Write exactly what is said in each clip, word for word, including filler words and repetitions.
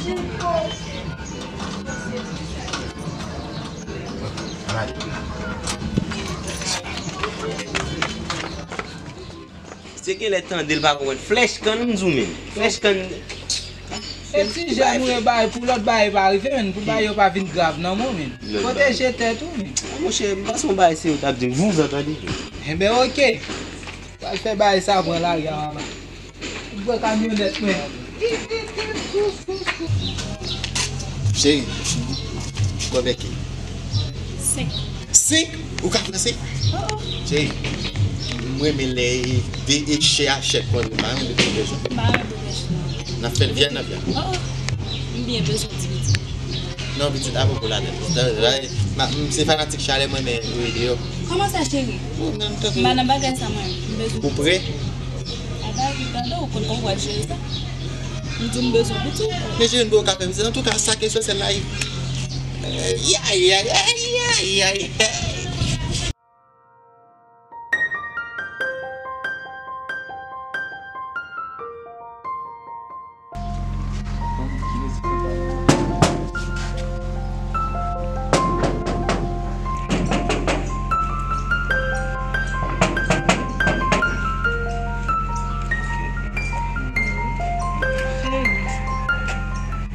Se genlè tande l pa konprann. Flèch kann m di w menm. Flèch kann. Se ti jèn ou yo bay pou lòt bagay pa rive, menm, pou bagay yo pa vin grav nan men w, menm. Pwoteje tèt ou, menm. Monchè, m panse yon bagay se yo t ap di m, vouzan tande. Enben, oke. Pral fè bagay sa pran lari a, papa. Gwo kamyonèt mwen. Cheri, konbyen ki? Senk. Senk? Ou ka pran senk? Oh, oh. Cheri, mwen renmen lè e de e chè a chè konn. M pa renmen de bezwen. M pa renmen bezwen. N ap fè l vyèj nan vyèj. Oh, oh. M byen bezwen ti pitit. Non, pitit, apwopo latèt. M se fanatik chalè mwen, men ou ede yo. Kòman sa, cheri? M pa nan bagay sa mwen. M bezwen. Ou prè? Aba, ki tande, ou konn kòman w pral jere sa. M di w m bezwen pitit. Men cheri, m pa ka fè pitit. Antouka, sa kesyon sèl la ye. Yay, yay, yay, yay, yay.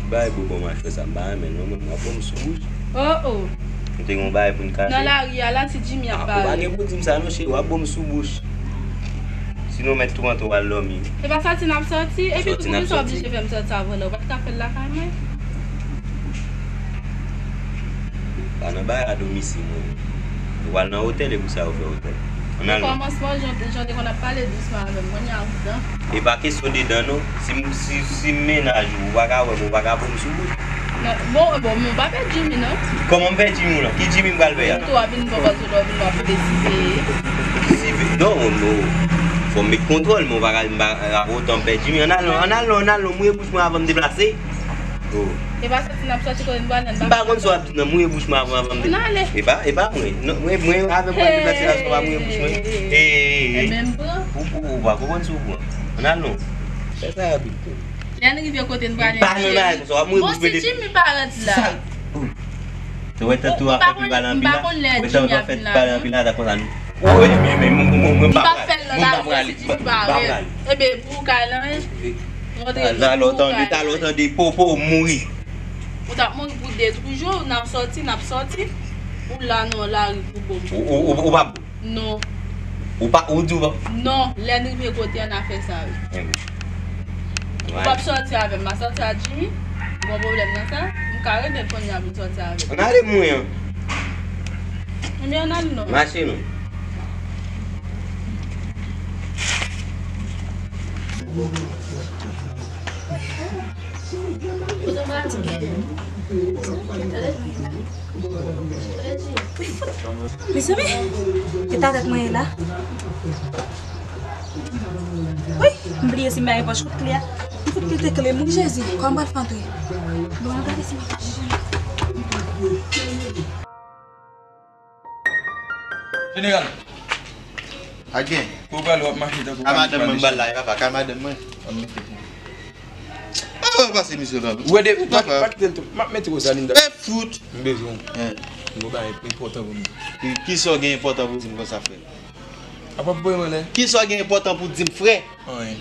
Bay bougon mache sa, m pa renmen non, mwen, w ap ban m sou bouch. Oh, oh. Nou te gen yon bagay pou n kache. Nan lari a la, ti Jimmy ap pale. Ah, ou pa gen pou di m sa non, cheri, w ap ban m sou bouch. Sinon, mèt tou antre w al dòmi. E pa sòti n ap sòti, epi tou poukisa w oblije fè m sòti avè w la? Ou pa t ka fè l lakay mwen? Pa nan bagay a domisi mwen. Ou pral nan otèl, e pou sa yo fè otèl. Ann al non. Nan kòmansman, jan, jan te konn ap pale dousman avè m, kounye a ou dan. E pa kesyon de dan non. Si m, si, si m mennaj ou, ou pa ka wè m, ou pa ka pran m sou bouch. Non, bon, bon, men w pa pè Jimmy non. Kòman m pè Jimmy ou la? Ki Jimmy m pral pè a? Tou w ap vin pran pòz ou lè w vin w ap desize. Si, non, non. Fò m met kontwòl, men w pa ka, m pa, a, otan m pè Jimmy. Ann al non, ann al non, ann al non, mouye bouch mwen avan m deplase. Oh. E pa sòti n ap sòti kote n pral la, n pa. M pa konn sa w ap di non, mouye bouch mwen avan, avan m deplase. Ann ale. E pa, e pa mwen. Non, mwen, mwen avè w pral deplase la, sa w pa mouye bouch mwen. Hey, hey, hey, hey. Enben m pran. Ou, ou, ou pa konprann si w pran. Ann al non. Fè sa rapid tou. Lè n rive kote n prale. Pa nan bagay konsa, w ap mouye bouch mwen depi. Bon, si Jimmy parèt la. Sa, ou, ou wè tantou w ap fè pale anpil la. Ou wè tantou w ap fè pale anpil la, ta konsa nou. Ou wè, men, men, mwen, mwen, mwen pa pral. Mwen pa pral. Mwen pa pral. Enben, pou w ka la, hein. Talè w tande, talè w tande, popo mouri. Ou t ap mouri pou de twa jou, n ap sòti, n ap sòti. Ou la nan lari pou bon. Ou, ou, ou, ou pa bon. Non. Ou pa, ou di w pa. Non, lè n rive kote a, n a fè sa, wi. Enben. Ou p ap sòti avè m, m a sòti ak Jimmy. Ou gon pwoblèm nan sa? M ka rete l kounye a pou m sòti avè l. Ann ale mwen an. Ebyen, ann ale non. Mache non. Mezanmi, e ta tèt mwen ye la. Wi, m bliye si m pa gen pòch kout kle a. M fout kite kle m, wi, Jezi, kòman m pral fè antre? Bon, ann gade si m pa gen. Jeneral. Agen. Pou w pale w ap mache tankou. Ka madanm mwen m pral la, papa, ka madanm mwen. An mete pou. Oh, pase misye la. Ou wè de, pa, pa kite l tou. M ap mete Rosalinda. E fout. M bezwen w. Hein. M gon bagay enpòtan pou m di. Ki, ki sa w gen enpòtan pou di m konsa, frè? Apa pou mwen lè? Ki sa w gen enpòtan pou di m, frè? Anyen.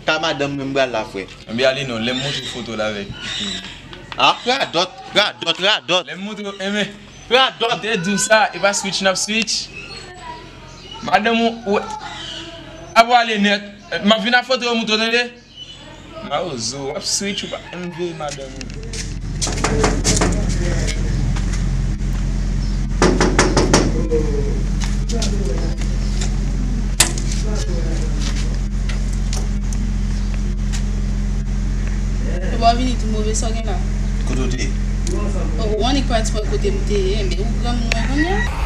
Ka madanm mwen m pral la, frè. Ebyen ale non, lè m montre w foto l avèk. Ah, radòt, radòt, radòt. Lè m montre w, enben. Radòt. M te di w sa, e pa switch n ap switch. Madanm ou, ou, ap ale nèt. M ap vin ak foto yo montre w, tande? Mawozo, w ap switch, ou pa janm veye madanm ou. Ou pa vini tou move sa w gen la. Kote w te ye? O, ou annik pati mwen kote m te ye, men ou granmoun mwen kounye a.